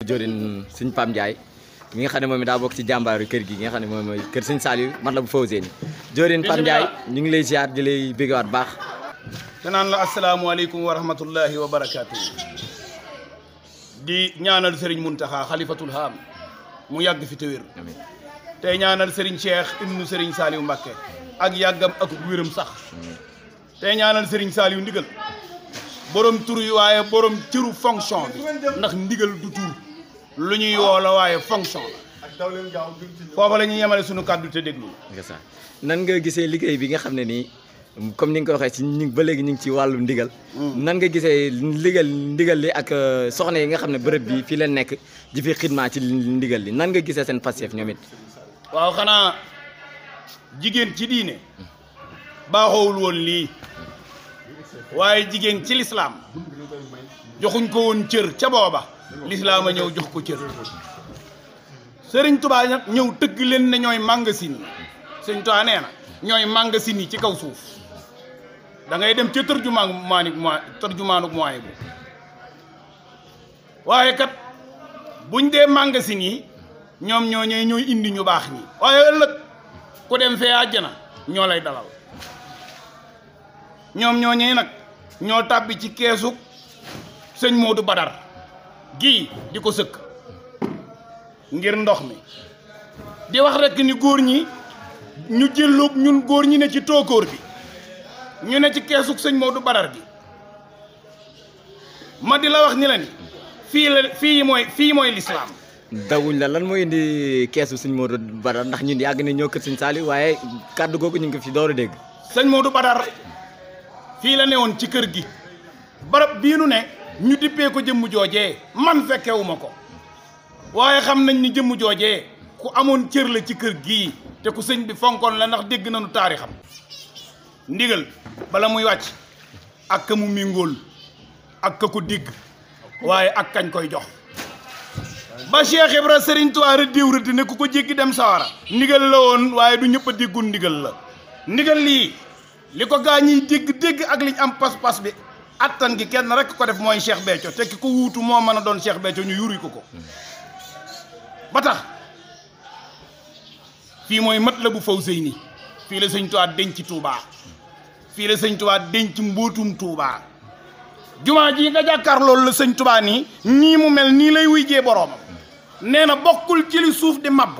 Jorin sëñ Pam Ndiaye mi nga xam ne moom it daa bokk ci jàmbaaru kër gi nga xam ne moom mooy kër sëñ Saliou Matlabul Fawzeyni Jorin Pam Ndiaye ñu ngi lay ziar di lay béggewaat baax. te naan la asalaamaaleykum wa rahmatullahi wa barakaatu. di ñaanal Serigne Mountakha xalifatul haam mu yàgg fi te wér. tey ñaanal Serigne Cheikh ibnu Serigne Saliou Mbacké ak yàggam ak wéram sax. tey ñaanal Serigne Saliou ndigal borom tur yi waaye borom cëru fonction bi ndax ndigal du tur lu ñuy woo la waaye fonction la foofa la ñuy yemale sunu kàddu te déglu. nan nga gisee liggéey bi nga xam ne nii comme ni nga ko waxee ci ñu ba léegi ñu ngi ci wàllu ndigal. nan nga gisee ndigal li ak soxna yi nga xam ne bërëb bi fii leen nekk di fi xidmaa ci ndigal li nan nga gisee seen passif ñoom it. waaw xanaa jigéen ci diine baaxoowul woon lii waaye jigéen ci lislaam joxuñ ko woon cër ca booba lislaam a ñëw jox ko cër sëriñ Tuubaa nag ñëw tëgg leen ne ñooy magasin yi sëriñ Tuubaa nee na ñooy magasin yi ci kaw suuf da ngay dem ca tërjumaanuk mooy bu waaye kat buñ dee magasin yi ñoom ñooy indi ñu baax ñi waaye ëllëg ku dem fee àjjana ñoo lay dalal ñoom ñooñee nag ñoo tàbbi ci keesu sëñ Modou Badar gii di ko sëkk ngir ndox mi di wax rekk ni góor ñi ñu jëlloog ñun góor ñi ne ci tookóor bi ñu ne ci keesug sëñ Modou Badar gi ma di la wax ni la ni fii mooy lislaam dawuñ la lan mooy indi keesu sëñ Modou Badar ndax ñun yàgg na ñoo kër sëñ Saliou waaye kàddu googu ñu ngi ko fi door a dégg. sëñ Modou Badar fii la newoon ci kër gi barab bii nu ne ñu dippee ko jëmm joojee man fekkewuma ko waaye xam nañ ni jëmm joojee ku amoon cër la ci kër gii te ku sëñ bi fonkoon la ndax dégg nañu taarixam ndigal bala muy wàcc ak ka mu méngool ak ka ko dégg waaye ak kañ koy jox ba Cheikh Ibra Serigne Touba rëddiw rëdd ne ku ko jéggi dem sawara ndigal la woon waaye du ñëpp a déggul ndigal la ndigal lii li ko gaa ñiy dégg ak liñ am pas-pas bi attan gi kenn rek ko def mooy Cheikh Béthio te ki ko wuutu moo mën a doon Cheikh Béthio ñu yuri ko ba tax fii mooy Matlabul Fawzeyni fii la sëñ Tuubaa denc Touba fii la sëñ Tuubaa denc mbootum Touba jumaa ji nga jàkkaar loolu la sëñ Tuubaa nii mu mel nii lay wujjee boroomam nee na bokkul ci li suuf di mabb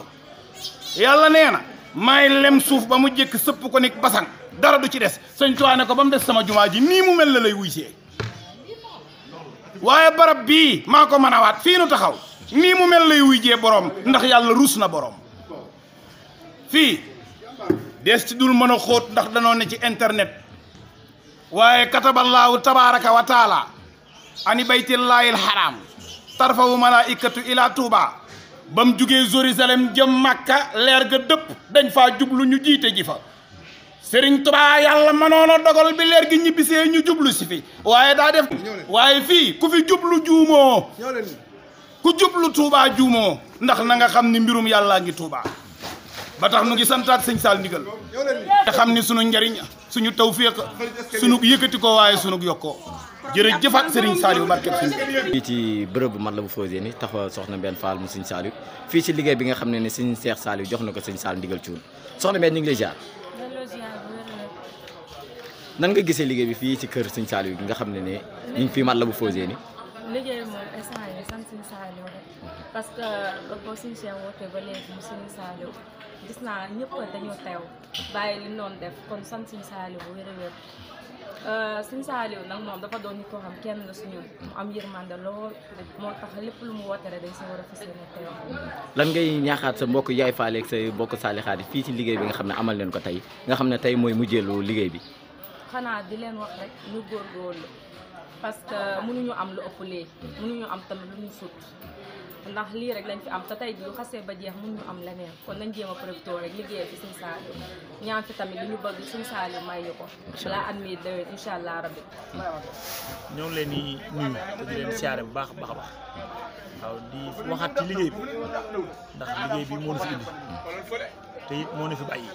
yàlla nee na maay lem suuf ba mu jëkk sëpp ko nik basang dara du ci des sëñ Tuubaa ne ko ba mu des sama jumaa ji nii mu mel la lay wujjee waaye barab bii maa ko mën a waat fii nu taxaw nii mu mel lay wujjee boroom ndax yàlla ruus na boroom fii des ci dul mën a xóot ndax danoo ne ci internet waaye kataballaahu tabaraka wa taala ani baytillaahil haram tarfawu malaikatu ila Touba ba mu jugee Jérusalem jëm Makka leer ga dëpp dañ faa jublu ñu jiite ji fa Sëriñ Touba yàlla mënoon a dogal bi leer gi ñibbisee ñu jublu si fi waaye daa def waaye fii ku fi jublu juumoo ku jublu Touba juumoo ndax na nga xam ni mbirum yàllaa ngi Touba ba tax nu ngi santaat sëñ Saal ndigal te xam ni sunu njariñ suñu tawféex sunu yëkkati ko waaye sunu yokkoo jërëjëfaat Serigne Saliou barkeb suñu fii ci bërëb bu Matlabul Fawzeyni taxaw soxna Mbène Fall mu sëñ Saliou fii ci liggéey bi nga xam ne ni sëñ Cheikh Saliou jox na ko sëñ Saal ndigal cuun soxna Mbène ñu ngi lay jaar nan nga gisee liggéey bi fii ci kër sëñ Saliou gi nga xam ne ne ñu ngi fii Matlabul Fawzeyni liggéey moom instant yi sant sëñ Saliou rek parce que ko sëñ Cheikh woote ba léegi mu sëñ Saliou gis naa ñëpp dañoo teew bàyyi li noonu def kon sant sëñ Saliou bu wér a wér sëñ Saliou nag moom dafa doon nit koo xam kenn la suñu mu am yërmande lool moo tax lépp lu mu woote rek dañ si war a fas yéene teew. lan ngay ñaaxaat sa mbokk yaay faale ak sa mbokk saalixaat yi fii ci liggéey bi nga xam ne amal leen ko tey nga xam ne tey mooy mujjeelu liggéey bi. xanaa di leen wax rek ñu góorgóorlu parce que mënuñu am lu ëpp lii mënuñu am tamit lu ñu sut ndax lii rek lañ fi am te tey bi lu xasee ba jeex mënuñu am leneen kon nañ jéem a profité rek liggéeyal fi sëñ Saliou ñaan fi tamit li ñu bëgg sëñ Saliou may ñu ko balaa at mi déwén incha allah rabbi ñoo ngi leen di nuyu te di leen siyaare bu baax a baax a baax waaw di waxaat ci liggéey bi ndax liggéey bi moo ñu fi indi te it moo ñu fi bàyyi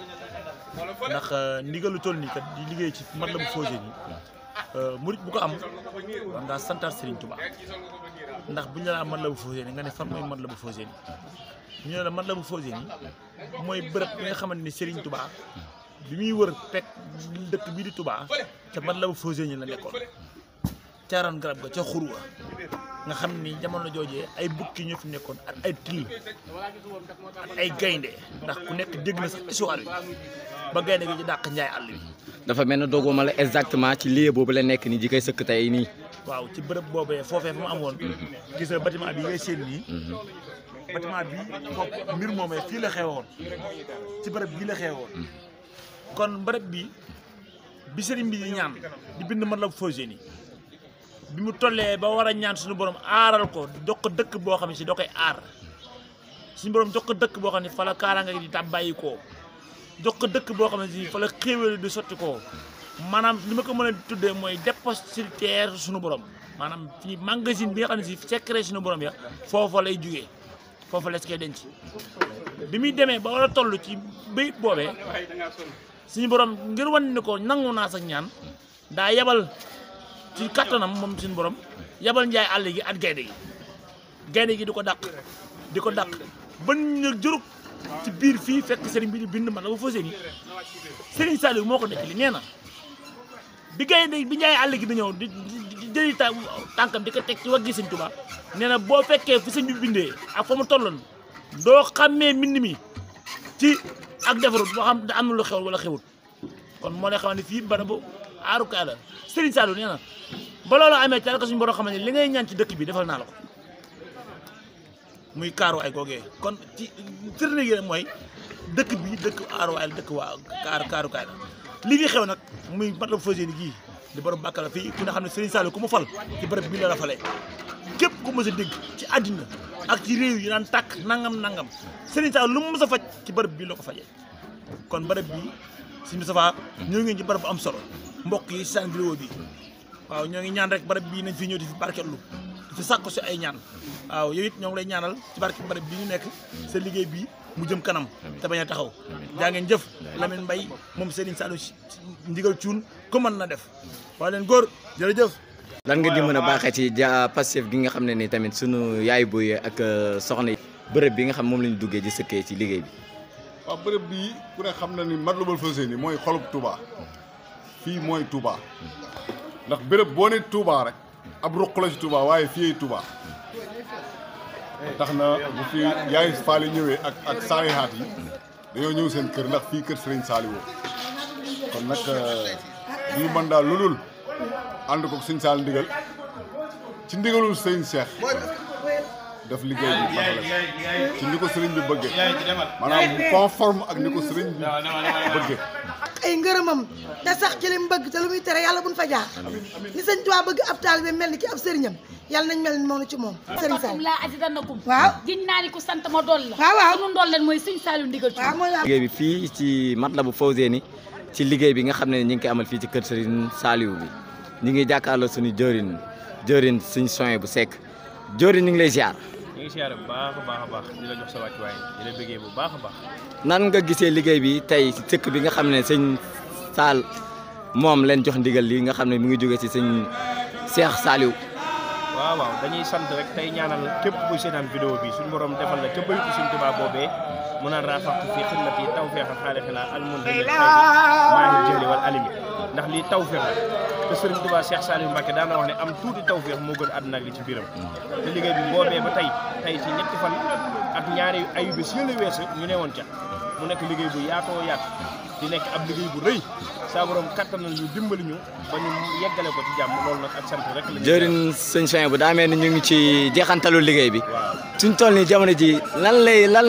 ndax ndigalu toll nii kat di liggéey ci Matlabul Fawzeyni murit bu ko am war ngaa santaat Serigne Touba ndax bu ñu la Matlabul Fawzayni nga ne fan mooy Matlabul Fawzayni ñu ne la Matlabul Fawzayni mooy bërëb bi nga xamante ni Serigne Touba bi muy wër pekk dëkk bii di Touba ca Matlabul Fawzayni la nekkoon caaran garab ga ca xurwa nga xam ni jamono joojee ay bukki ñoo fi nekkoon ak ay till ak ay gaynde ndax ku nekk dégg na sax histoire bi ba gaynde gi ci dàq njaay àll bi. dafa mel ne dooguma la exactement ci lieu boobu la nekk nii ji koy sëkk tey nii. waaw ci bërëb boobee foofee fa mu amoon gis nga bâtiment bi ngay seen nii bâtiment bi foofu mbir moomee fii la xewoon ci bërëb bii la xewoon kon bërëb bi bi sëriñ bi di ñaan di bind Matlabul Fawzayni bi mu tollee ba war a ñaan suñu borom aaral ko jox ko dëkk boo xam ne si da koy aar suñu borom jox ko dëkk boo xam ne fa la kaaraanga di tàbbayi koo jox ko dëkk boo xam ne si fa la xéewal di sotti koo maanaam li ma ko mën a tuddee mooy dépositaire suñu borom maanaam fii magasin bi nga xam ne si secret suñu borom ya foofa lay jugee foofa la si koy denc bi muy demee ba war a toll ci bayit boobee suñu borom ngir wan ni ko nangu naa sax ñaan daa yebal ci kattanam moom suñu borom yabal njaay àll gi ak gaynde gi di ko dàq ba ñu jurug ci biir fii fekk sëriñ bi di bind Matlabul Fawzayni sëriñ Saliou moo ko nekk li nee na bi gaynde bi njaay àll gi di ñëw di jëli tànkam di ko teg ci waggi sëñ Tuubaa nee na boo fekkee fi sëñ bi bindee ak fa mu tolloon doo xàmmee mbind mi ci ak defarut boo xam ne am na lu xewul wala xewut kon moo lay xam ne fii barabu aarukaay la sëriñ Saliou nee na ba loolu amee ca la ko suñu borom xamante ne li ngay ñaan ci dëkk bi defal naa la ko muy kaaruwaay googee kon ci firnde gi mooy dëkk bi dëkk aaruwaay la dëkk waa kaarukaay la li fi xew nag muy Matlabul Fawzayni gii di borom bàkka la fii ku ne xam ne Serigne Saliou ku mu fal ci bërëb bii la falee képp ku mës a dégg ci àddina ak ci réew yi daan tàkk nangam Serigne Saliou lu mu mës a faj ci bërëb bii la ko fajee kon bërëb bii Serigne Moustapha ñoo ngi ci bërëb bu am solo mbokk yi seen vidéo bi waaw ñoo ngi ñaan rek barab bii nañ fi ñëw di fi barkeelu di fi sàkku si ay ñaan waaw yow it ñoo ngi lay ñaanal ci barke barab bii ñu nekk sa liggéey bii mu jëm kanam te bañ a taxaw jaa ngeen jëf Lamine Mbaye moom Serigne Saliou ndigal cuun ko mën na def waa leen góor jërëjëf. lan nga di mën a baaxee ci Pastef gi nga xam ne ni tamit sunu yaay booy ak soxna yi bërëb bi nga xam moom la ñu duggee di sëkkee ci liggéey bi. waaw bërëb bii ku ne xam na ni Matlabul Fawzayni mooy xolub Touba fii mooy Touba ndax bërëb boo ne Touba rek ab ruq la ci Touba waaye fii Touba tax na bu fi yaay faali ñëwee ak saalihaat yi dañoo ñëw seen kër ndax fii kër Serigne Saliou kon nag du ñu mën daal lu dul ànd ko Serigne Saliou ndigal ci ndigalul Serigne Cheikh def liggéey bi baax ci ni ko Serigne bi bëggee maanaam mu conforme ak ni ko Serigne bi bëggee. ay ngërëmam da sax ci li mu bëgg te lu muy tere yàlla buñ fa jaar ni sëñ Tuubaa bëgg ab taalibe mel ni ki ab sëriñam yàlla nañ mel ni moom ci moom sëriñ Saliou laa asidanakum waaw giñ naa ni ku sant ma dool la waaw sunu ndool leen mooy sëñ Saliou ndigal ci liggéey bi fii ci Matlabul Fawzayni ci liggéey bi nga xam ne ñu ngi koy amal fii ci kër Serigne Saliou bi ñu ngi jàkkaarloo suñu jëriñ suñu soin bu sekk jëriñ ñu ngi lay ziar. ñu ngi siyaare bu baax a baax di la jox sa wàccuwaay di la bëggee bu baax a baax. nan nga gisee liggéey bi tey ci sëkk bi nga xam ne sëñ Sall moom leen jox ndigal li nga xam ne mu ngi jógee ci sëñ Cheikh Saliou. waaw dañuy sant rek tey ñaanal képp kuy seetaan vidéo bi suñu borom defal la ca bëytu suñu Tuubaa boobee mu naan raafaxtu fii xidmati tawfeexa xaalixilaa almunzili maa ngi jëli wal alimi ndax lii tawfeex la te Sëriñ Tuubaa Cheikh Saliou Mbacké daana wax ne am tuuti tawfeex moo gën àdduna ak li ci biiram te liggéey bi boobee ba tey ci ñetti fan ak ñaari ayu bés yële weesu ñu ne woon ca mu nekk liggéey bu yaatoo yaatu di nekk ab liggéey bu rëy saa borom kattanal ñu dimbali ñu ba ñu yeggale ko ci jàmm loolu nag ak sant rek la. jëriñ sëñ Soin bu daa mel ni ñu ngi ci jeexantalu liggéey bi. suñ toll nii jamono ji lan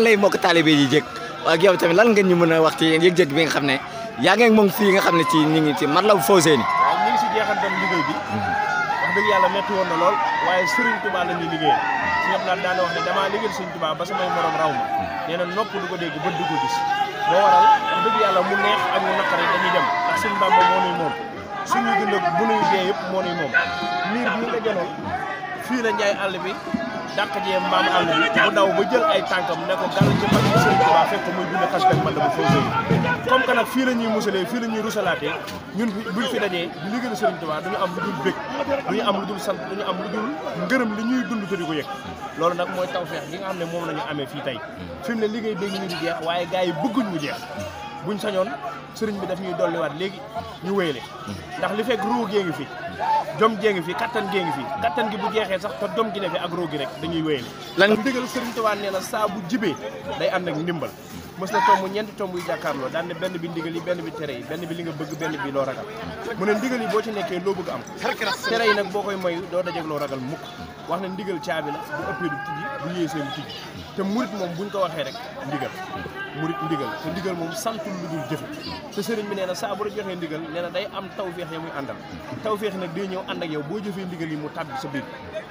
lay mbokk taalibe yi jëkk ak yow tamit lan ngeen ñu mën a wax ci yëg-yëg bi nga xam ne yaa ngi moom fii nga xam ne ci ñu ngi ci Matlabul Fawzayni. waaw ñu ngi si jeexantal liggéey bi. wax dëgg yàlla métti woon na lool waaye Serigne Touba la ñuy liggéeyal si ñëpp daal wax ne damaa liggéeyal Serigne Touba ba samay morom raw ma nee na nopp du ko dégg bët du ko gis moo waral wax dëgg yàlla mu neex ak mu naqari dañuy dem ndax Serigne Bamba moo nuy moom suñuy dund ak bu nuy dee yëpp moo nuy moom miir bii nga jëloon fii la njaay àll bi dàq jee mbaam àll bi mu daw ba jël ay tànkam ne ko gàll ci mag Serigne Touba fekk muy dund xas ak Matlabul Fawzayni comme que nag fii la ñuy musalee fii la ñuy rusalaatee ñun buñ fi dajee di liggéeyal Sëriñ Tuubaa duñu am lu dul bég duñu am lu dul sant duñu am lu dul ngërëm li ñuy dund te di ko yëg loolu nag mooy tawfeex gi nga xam ne moom la ñu amee fii tey fi mu ne liggéey dégg ñu di jeex waaye gars yi bëgguñ mu jeex buñ sañoon sëriñ bi daf ñuy dolliwaat léegi ñu wéyale ndax li fekk ruu gée ngi fi jom jee ngi fi kattan gée ngi fi kattan gi bu jeexee sax te jom gi ne fi ak ruu gi rek dañuy wéyale lan ndigal Sëriñ Tuubaa nee na saa bu jibee day ànd ak ndimbal mës na tomb ñeenti tomb yu jàkkaarloo daan ne benn bi ndigal yi benn bi tere yi benn bi li nga bëgg benn bi loo ragal mu ne ndigal yi boo ci nekkee loo bëgg am tere yi nag boo koy moy doo dajeeg loo ragal mukk wax ne ndigal caabi la bu ëppee du tijji bu yéesee du tijji te murit moom buñ ko waxee rek ndigal murit ndigal te ndigal moom santul lu dul jëfe te sëriñ bi nee na saa bu la joxee ndigal nee na day am tawféex ya muy àndal tawféex nag day ñëw ànd ak yow boo jëfee ndigal yi mu tàbbi sa biir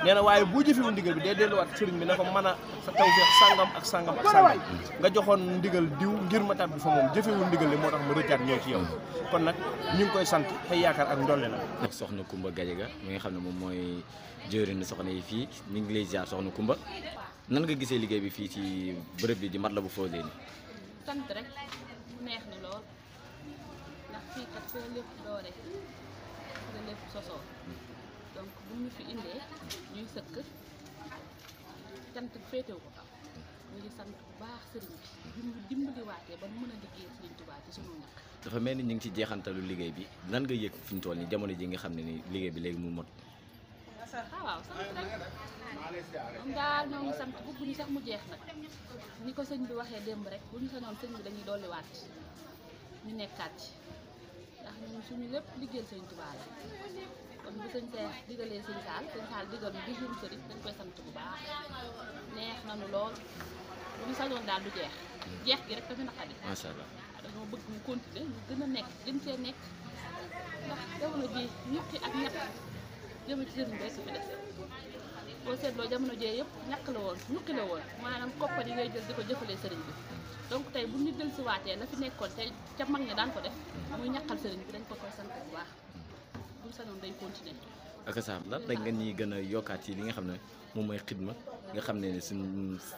nee na waaye boo jëfewul ndigal bi day delluwaat sëriñ bi ne ko mën a sa tawféex sàngam ak sàngam ak sàngam nga joxoon ndigal diw ngir ma tàbbi fa moom jëfewul ndigal li moo tax mu rëccaat ñëw ci yow kon nag ñu ngi koy sant te yaakaar ak ndolle la nag soxna Coumba Gadiaga mi nga xam ne moom mooy jëwriñu soxna yi fii ñu ngi lay ziar soxna Coumba nan nga gisee liggéey bi fii ci bërëb bi di Matlabul Fawzeyni sant rek mu neex ni lool ndax fii kat foo lépp doore nga lépp sosoo donc bu ñu fi indee ñuy sëkk cant féetewu ko kaw ñu ngi sant bu baax sëriñ bi ñu dimbaliwaatee ba mën a liggéey Sëriñ Tuubaa ci sunu ñàkk dafa mel ni ñu ngi ci jeexantalu liggéey bi nan nga yëg fi ñu toll nii jamono ji nga xam ne ni liggéey bi léegi mu mot waaw sant rek moom daal ñoo ngi sant bëgguñu sax mu jeex nag ni ko sëñ bi waxee démb rek bu ñu sañoon sëñ bi dañuy dolliwaat ñu nekkaat ci ndax ñun suñu lépp liggéeyal Sëñ Tuubaa la kon bu sëñ Seex digalee sëñ Saal digal ñu gisuñu sëriñ dañ koy sant bu baax neex nañu lool bu ñu sañoon daal du jeex jeex gi rek dafa naqari macha allah dañoo bëgg mu continuer ñu gën a nekk gën cee nekk ndax jamono ji ñukki ak ñàkk jëm ci sëriñ bi fi des boo seetloo jamono jee yëpp ñàkk la woon ñukki la woon maanaam koppar yi ngay jël di ko jëfalee sëriñ bi donc tey bu ñu del si waatee la fi nekkoon te ca mag ñi daan ko def muy ñàkkal sëriñ bi dañ ko koy sant bu baax buñ sañoon day continuer ak sax lan rek nga ñuy gën a yokkaat ci li nga xam ne moom mooy xidma nga xam ne ne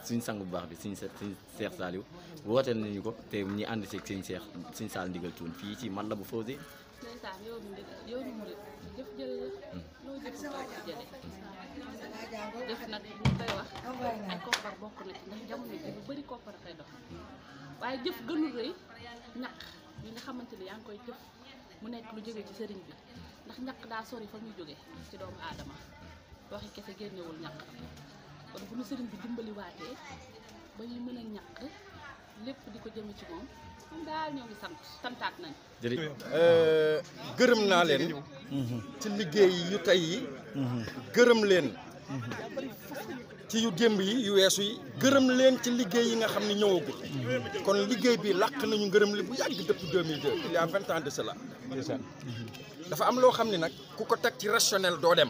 suñ sang bu baax bi suñ Seex Saaliw wooteel nañu ko te ñi ànd seeg suñ Saal Ndigal Cuun fii ci Matlabul Fawzeyni ndeysaan yoonu ndigal yoonu murit jëf jërëjëf loo jëf ko jëlee jëf nag bu koy wax ay koppar bokk na ci ndax jamono ji lu bëri koppar koy dox waaye jëf gënul rëy ñaq yi nga xamante ni yaa ngi koy jëf mu nekk lu jóge ci sëriñ bi ndax ñaq daa sori fa muy jóge ci doomu aadama waxi kese génnewul ñaq kon bu ñu sëriñ bi dimbali waatee ba ñuy mën a ñaq lépp di ko jëme ci moom moom daal ñoo ngi santaat nañ gërëm naa leen ci liggéey yu tey yi gërëm leen ci yu démb yi yu weesu yi gërëm leen ci liggéey yi nga xam ne ñëwagul kon liggéey bi làq nañu ngërëm li bu yàgg depuis 2002 il y a 20 ans de cela dafa am loo xam ne nag ku ko teg ci rationnel doo dem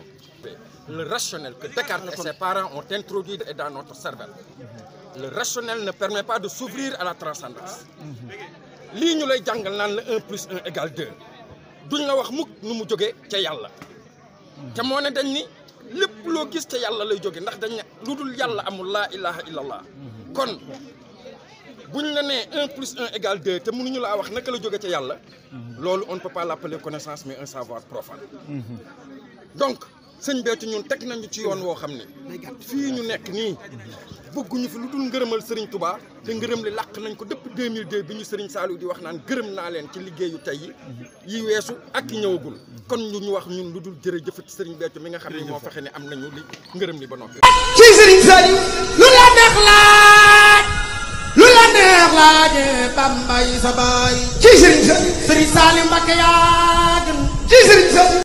le rationnel que Descartes et ses parents ont introduit dans notre cervelle le rationnel ne permet pas de s'ouvrir à la transcendance lii ñu lay jàngal naan la 1 plus 1 égale 2 duñ la wax mukk nu mu jógee ca yàlla te moo ne dañ ni lépp loo gis ca yàlla lay jóge ndax dañ ne lu dul yàlla amul laa ilaha illallah kon buñ la nee 1 plus 1 égale 2 te mënuñu laa wax naka la jóge ca yàlla loolu on ne peut pas l'appeler connaissance mais un savoir profane donc sëñ Béthio ñun teg nañu ci yoon woo xam ne fii ñu nekk nii bëgguñu fi lu dul ngërëmal Serigne Touba te ngërëm li làq nañ ko depuis 2002 bi ñu Serigne Saliou di wax naan gërëm naa leen ci liggéeyu tey yi weesu ak yi ñëwagul kon ñu wax ñun lu dul jërëjëfati Serigne Béthio mi nga xam ne moo fexe ne am nañu li ngërëm li ba noppi. ci Serigne Saliou lu la neex laaj lu la neex laajee Bambay sa baay ci Serigne Saliou Mbacké yaa gën ci Serigne Saliou